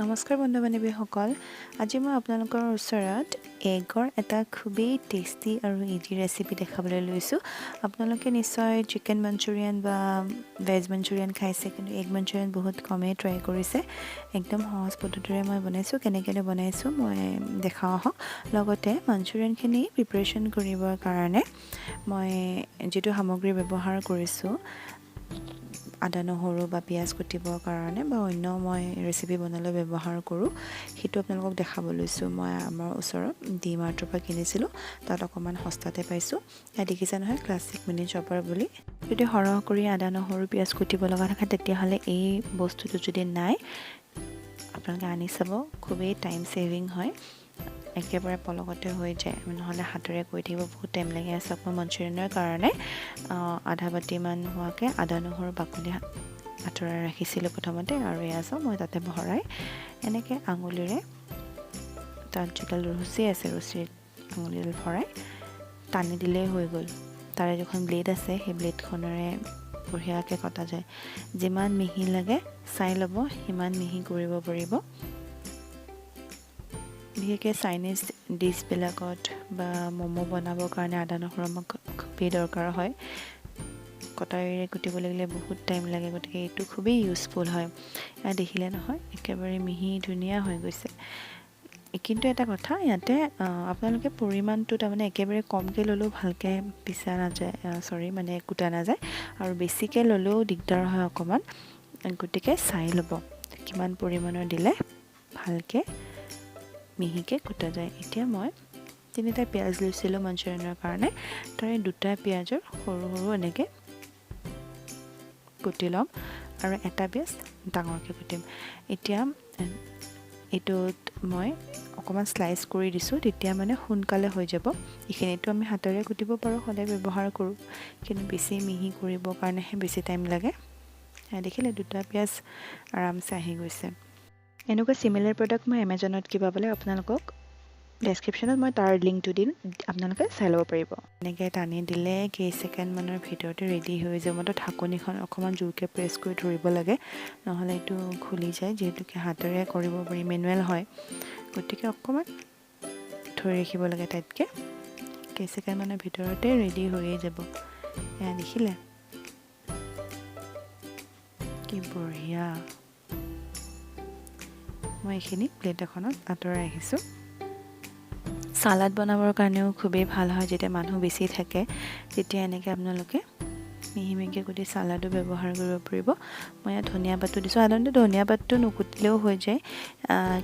নমস্কাৰ বন্ধু বান্ধৱীসকল, আজি মই আপোনালোকৰ ওচৰত এগৰ এটা খুবেই টেষ্টি আৰু ইজি ৰেচিপি দেখাবলৈ লৈছোঁ। আপোনালোকে নিশ্চয় চিকেন মঞ্চুৰিয়ান বা ভেজ মঞ্চুৰিয়ান খাইছে, কিন্তু এগ মঞ্চুৰিয়ান বহুত কমেই ট্ৰাই কৰিছে। একদম সহজ পদ্ধতিৰে মই বনাইছোঁ। কেনেকৈ বনাইছোঁ মই দেখাওঁ আহক। লগতে মঞ্চুৰিয়ানখিনি প্ৰিপেৰেশ্যন কৰিবৰ কাৰণে মই যিটো সামগ্ৰী ব্যৱহাৰ কৰিছোঁ, আদা নহৰু বা পিঁয়াজ কুটিবৰ কাৰণে বা অন্য মই ৰেচিপি বনালে ব্যৱহাৰ কৰোঁ, সেইটো আপোনালোকক দেখাব লৈছোঁ। মই আমাৰ ওচৰত ডি মাৰ্টৰ পৰা কিনিছিলোঁ, তাত অকণমান সস্তাতে পাইছোঁ। ইয়াত দেখিছে নহয়, ক্লাছিক মিনি চপাৰ বুলি। যদি সৰহ কৰি আদা নহৰু পিঁয়াজ কুটিব লগা থাকে, তেতিয়াহ'লে এই বস্তুটো যদি নাই, আপোনালোকে আনি চাব। খুবেই টাইম ছেভিং হয়, একেবাৰে পলকতে হৈ যায়। নহ'লে হাতেৰে কৰি থাকিব বহুত টাইম লাগি আছে। মই মঞ্চুৰিয়ানৰ কাৰণে আধা বাতিমান হোৱাকৈ আদা নহৰু বাকলি আঁতৰাই ৰাখিছিলোঁ প্ৰথমতে। আৰু এয়া চাওঁ, মই তাতে ভৰাই এনেকৈ আঙুলিৰে তাত যিডাল ৰছী আছে, ৰছীত আঙুলিডাল ভৰাই টানি দিলেই হৈ গ'ল। তাৰে যিখন ব্লেড আছে, সেই ব্লেডখনেৰে বঢ়িয়াকৈ কটা যায়। যিমান মিহি লাগে চাই ল'ব, সিমান মিহি কৰিব পাৰিব। বিশেষকৈ চাইনিজ ডিছবিলাকত বা ম'ম' বনাবৰ কাৰণে আদা নহৰু আমাক খুবেই দৰকাৰ হয়। কটাৰীৰে কুটিব লাগিলে বহুত টাইম লাগে, গতিকে এইটো খুবেই ইউজফুল হয়। ইয়াত দেখিলে নহয়, একেবাৰে মিহি ধুনীয়া হৈ গৈছে। কিন্তু এটা কথা ইয়াতে, আপোনালোকে পৰিমাণটো তাৰমানে একেবাৰে কমকৈ ল'লেও ভালকৈ পিছা নাযায়, চৰি, মানে কুটা নাযায়, আৰু বেছিকৈ ল'লেও দিগদাৰ হয় অকণমান। গতিকে চাই ল'ব কিমান পৰিমাণৰ দিলে ভালকৈ মিহিকৈ কুটা যায়। এতিয়া মই তিনিটা পিঁয়াজ লৈছিলোঁ মঞ্চুৰিয়ানৰ কাৰণে। তাৰে দুটা পিঁয়াজৰ সৰু সৰু এনেকৈ কুটি ল'ম আৰু এটা পিঁয়াজ ডাঙৰকৈ কুটিম। এতিয়া এইটোত মই অকণমান শ্লাইচ কৰি দিছোঁ, তেতিয়া মানে সোনকালে হৈ যাব। এইখিনিতো আমি হাতেৰে কুটিব পাৰোঁ, সদায় ব্যৱহাৰ কৰোঁ, কিন্তু বেছি মিহি কৰিবৰ কাৰণেহে বেছি টাইম লাগে। দেখিলে, দুটা পিঁয়াজ আৰামছে আহি গৈছে। এনেকুৱা চিমিলাৰ প্ৰডাক্ট মই এমেজনত কিবা পালে আপোনালোকক ডেছক্ৰিপশ্যনত মই তাৰ লিংকটো দিম, আপোনালোকে চাই ল'ব পাৰিব। এনেকৈ টানি দিলে কেইছেকেণ্ডমানৰ ভিতৰতে ৰেডি হৈ যাব। তো ঢাকনিখন অকণমান জোৰকৈ প্ৰেছ কৰি ধৰিব লাগে, নহ'লে এইটো খুলি যায়। যিহেতুকে হাতেৰে কৰিব পাৰি, মেনুৱেল হয়, গতিকে অকণমান ধৰি ৰাখিব লাগে টাইটকৈ। কেইছেকেণ্ডমানৰ ভিতৰতে ৰেডি হৈয়ে যাব। এয়া দেখিলে, কি বঢ়িয়া! মই এইখিনি প্লেট এখনত আঁতৰাই ৰাখিছোঁ। চালাড বনাবৰ কাৰণেও খুবেই ভাল হয়। যেতিয়া মানুহ বেছি থাকে, তেতিয়া এনেকৈ আপোনালোকে মিহি মিহিকৈ কুটি চালাডো ব্যৱহাৰ কৰিব পাৰিব। মই ইয়াত ধনিয়া পাতো দিছোঁ। সাধাৰণতে ধনিয়া পাতটো নুকুটিলেও হৈ যায়,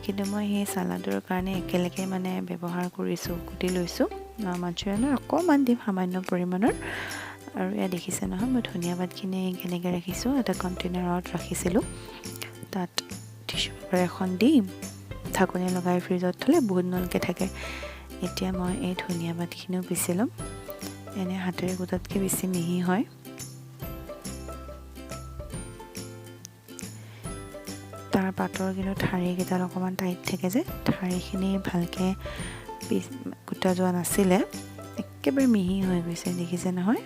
কিন্তু মই সেই চালাডৰ কাৰণে একেলগে মানে ব্যৱহাৰ কৰিছোঁ, কুটি লৈছোঁ। মাঞ্চুৰিয়ানৰ অকণমান দিম, সামান্য পৰিমাণৰ। আৰু ইয়াত দেখিছে নহয়, মই ধনিয়া পাতখিনি কেনেকৈ ৰাখিছোঁ। এটা কণ্টেইনাৰত ৰাখিছিলোঁ, তাত টিচু পেপাৰ এখন দি ঢাকনি লগাই ফ্ৰিজত থ'লে বহুত দিনলৈকে থাকে। এতিয়া মই এই ধনিয়া পাতখিনিও পিচি ল'ম। এনে হাতেৰে কুটাতকৈ বেছি মিহি হয়। তাৰ পাতৰ কিন্তু ঠাৰিকেইডাল অকণমান টাইট থাকে যে, ঠাৰিখিনি ভালকৈ পিচ কুটা যোৱা নাছিলে। একেবাৰে মিহি হৈ গৈছে, দেখিছে নহয়?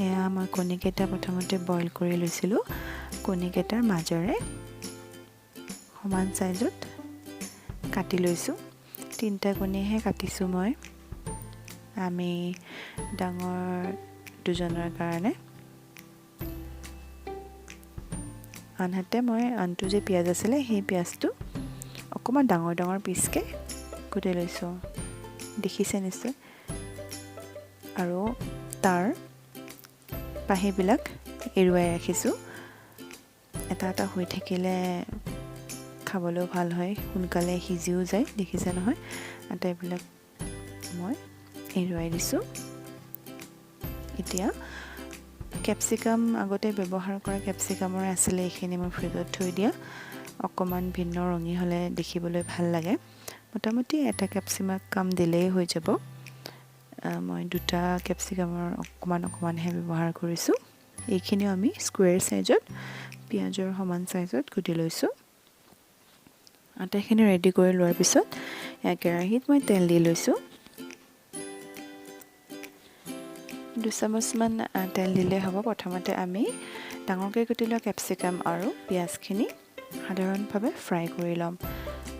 এয়া মই কণীকেইটা প্ৰথমতে বইল কৰি লৈছিলোঁ। কণীকেইটাৰ মাজেৰে সমান চাইজত কাটি লৈছোঁ। তিনিটা কণীহে কাটিছোঁ মই, আমি ডাঙৰ দুজনৰ কাৰণে। আনহাতে মই আনটো যে পিঁয়াজ আছিলে, সেই পিঁয়াজটো অকণমান ডাঙৰ ডাঙৰ পিচকৈ কুটি লৈছোঁ, দেখিছে নিশ্চয়। আৰু তাৰ পাহীবিলাক এৰুৱাই ৰাখিছোঁ। এটা এটা হৈ থাকিলে খাবলৈও ভাল হয়, সোনকালে সিজিও যায়। দেখিছে নহয়, আটাইবিলাক মই এৰুৱাই দিছোঁ। এতিয়া কেপচিকাম, আগতে ব্যৱহাৰ কৰা কেপচিকামৰ আছিলে এইখিনি, মই ফ্ৰিজত থৈ দিয়া। অকণমান ভিন্ন ৰঙী হ'লে দেখিবলৈ ভাল লাগে। মোটামুটি এটা কেপচিকাম দিলেই হৈ যাব। মই দুটা কেপচিকামৰ অকণমান অকণমানহে ব্যৱহাৰ কৰিছোঁ। এইখিনিও আমি স্কুৱেৰ চাইজত, পিঁয়াজৰ সমান চাইজত কুটি লৈছোঁ। আটাইখিনি ৰেডি কৰি লোৱাৰ পিছত কেৰাহীত মই তেল দি লৈছোঁ। 2 চামুচমান তেল দিলেই হ'ব। প্ৰথমতে আমি ডাঙৰকৈ কুটি লোৱা কেপচিকাম আৰু পিঁয়াজখিনি সাধাৰণভাৱে ফ্ৰাই কৰি ল'ম।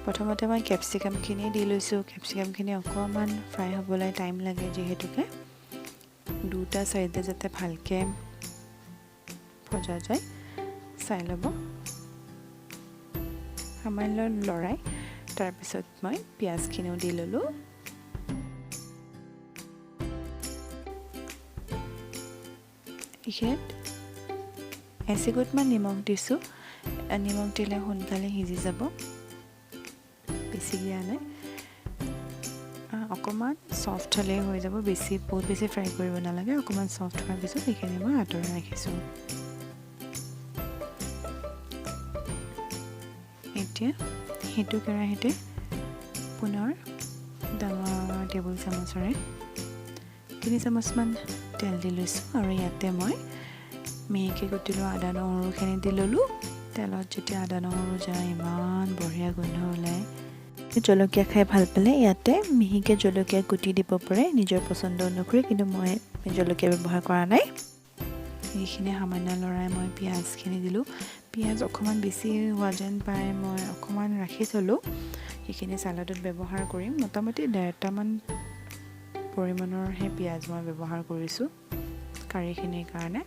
প্ৰথমতে মই কেপচিকামখিনি দি লৈছোঁ। কেপচিকামখিনি অকণমান ফ্ৰাই হ'বলৈ টাইম লাগে, যিহেতুকে দুটা চাইডে যাতে ভালকৈ ভজা যায় চাই ল'ব। সামান্য লৰাই তাৰপিছত মই পিঁয়াজখিনিও দি ল'লোঁ। এইখিনিত এচিকুটমান নিমখ দিছোঁ। নিমখ দিলে সোনকালে সিজি যাব, বেছি দিয়া নাই। অকণমান ছফ্ট হ'লেই হৈ যাব, বহুত বেছি ফ্ৰাই কৰিব নালাগে। অকণমান ছফ্ট হোৱাৰ পিছত সেইখিনি মই আঁতৰাই ৰাখিছোঁ। এতিয়া সেইটো কেৰাহীতে পুনৰ ডাঙৰ টেবুল চামুচেৰে 3 চামুচমান তেল দি লৈছোঁ আৰু ইয়াতে মই মিহিকৈ কুটি লোৱা আদা নহৰুখিনি দি ল'লোঁ। তেলত যেতিয়া আদা নহৰু যায় ইমান বঢ়িয়া গোন্ধ ওলায়। জলকীয়া খাই ভাল পালে ইয়াতে মিহিকৈ জলকীয়া কুটি দিব পাৰে নিজৰ পচন্দ অনুসৰি, কিন্তু মই জলকীয়া ব্যৱহাৰ কৰা নাই। এইখিনি সামান্য লৰাই মই পিঁয়াজখিনি দিলোঁ। পিঁয়াজ অকণমান বেছি হোৱা যেন পাই মই অকণমান ৰাখি থ'লোঁ, সেইখিনি চালাডত ব্যৱহাৰ কৰিম। মোটামুটি 1.5টামান পৰিমাণৰহে পিঁয়াজ মই ব্যৱহাৰ কৰিছোঁ কাৰীখিনিৰ কাৰণে।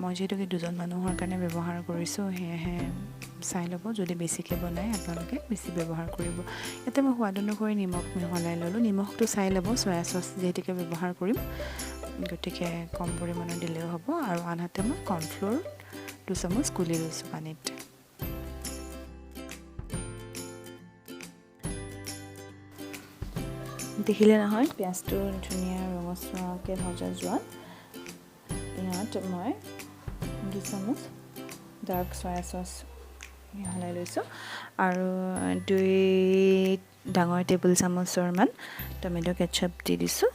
মই যিহেতুকে দুজন মানুহৰ কাৰণে ব্যৱহাৰ কৰিছোঁ, সেয়েহে চাই ল'ব, যদি বেছিকৈ বনায় আপোনালোকে বেছি ব্যৱহাৰ কৰিব। ইয়াতে মই সোৱাদ অনুসৰি নিমখ মিহলাই ল'লোঁ। নিমখটো চাই ল'ব, চয়া চচ যিহেতুকে ব্যৱহাৰ কৰিম গতিকে কম পৰিমাণৰ দিলেও হ'ব। আৰু আনহাতে মই কৰ্ণফ্ল'ৰ 2 চামুচ গুলি লৈছোঁ পানীত। দেখিলে নহয় পিঁয়াজটো ধুনীয়া ৰঙচুৱাকৈ ভজা যোৱাত ইয়াত মই 2 চামুচ ডাৰ্ক চয়া চচ মিহলাই লৈছোঁ আৰু 2 ডাঙৰ টেবুল চামুচৰমান টমেট' কেটচাপ দি দিছোঁ।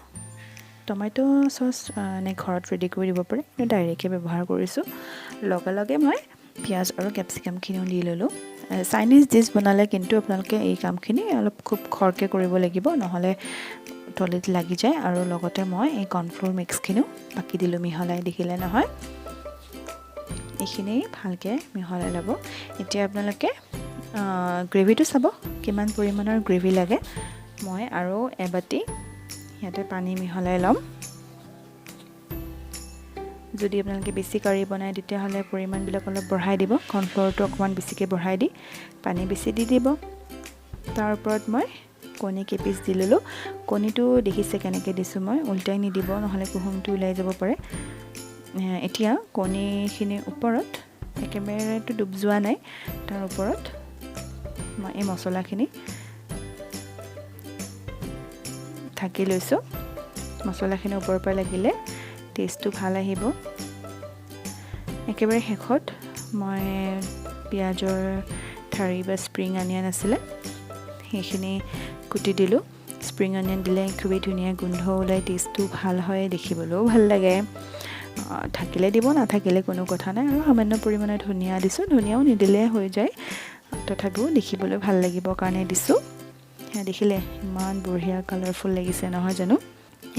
টমেট' চচ এনে ঘৰত ৰেডি কৰি দিব পাৰে, কিন্তু ডাইৰেক্টকৈ ব্যৱহাৰ কৰিছোঁ। লগে লগে মই পিঁয়াজ আৰু কেপচিকামখিনিও দি ল'লোঁ। চাইনিজ ডিছ বনালে কিন্তু আপোনালোকে এই কামখিনি অলপ খুব খৰকৈ কৰিব লাগিব, নহ'লে তলিত লাগি যায়। আৰু লগতে মই এই কৰ্ণফ্ল'ৰ মিক্সখিনিও বাকি দিলোঁ মিহলাই, দেখিলে নহয়। এইখিনি ভালকৈ মিহলাই ল'ব। এতিয়া আপোনালোকে গ্ৰেভিটো চাব কিমান পৰিমাণৰ গ্ৰেভি লাগে। মই আৰু এবাতি ইয়াতে পানী মিহলাই ল'ম। যদি আপোনালোকে বেছি কাৰী বনায় তেতিয়াহ'লে পৰিমাণবিলাক অলপ বঢ়াই দিব, কৰ্ণফ্ল'ৰটো অকণমান বেছিকৈ বঢ়াই দি পানী বেছি দি দিব। তাৰ ওপৰত মই কণী কেইপিচ দি ল'লোঁ। কণীটো দেখিছে কেনেকৈ দিছোঁ মই, উল্টাই নিদিব, নহ'লে কুহুমটো ওলাই যাব পাৰে। এতিয়া কণীখিনিৰ ওপৰত একেবাৰেতো ডুব যোৱা নাই, তাৰ ওপৰত মই এই মছলাখিনি ঢাকি লৈছোঁ। মছলাখিনি ওপৰৰ পৰা লাগিলে টেষ্টটো ভাল আহিব। একেবাৰে শেষত মই পিঁয়াজৰ ঠাৰি বা স্প্ৰিং অনিয়ন আছিলে সেইখিনি কুটি দিলোঁ। স্প্ৰিং অনিয়ন দিলে খুবেই ধুনীয়া গোন্ধ ওলায়, টেষ্টটো ভাল হয়, দেখিবলৈও ভাল লাগে। থাকিলে দিব, নাথাকিলে কোনো কথা নাই। আৰু সামান্য পৰিমাণে ধনিয়া দিছোঁ, ধনিয়াও নিদিলে হৈ যায়, তথাপিও দেখিবলৈ ভাল লাগিবৰ কাৰণে দিছোঁ। সেয়া দেখিলে ইমান বঢ়িয়া কালাৰফুল লাগিছে নহয় জানো।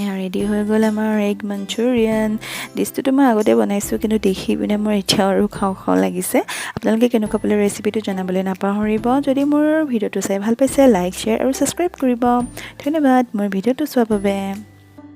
এয়া ৰেডি হৈ গ'ল আমাৰ এগ মঞ্চুৰিয়ান। ডিছটোতো মই আগতে বনাইছোঁ, কিন্তু দেখি পিনে মোৰ এতিয়াও আৰু খাওঁ খাওঁ লাগিছে। আপোনালোকে কেনেকুৱা পালে ৰেচিপিটো জনাবলৈ নাপাহৰিব। যদি মোৰ ভিডিঅ'টো চাই ভাল পাইছে লাইক, শ্বেয়াৰ আৰু ছাবস্ক্ৰাইব কৰিব। ধন্যবাদ মোৰ ভিডিঅ'টো চোৱাৰ বাবে।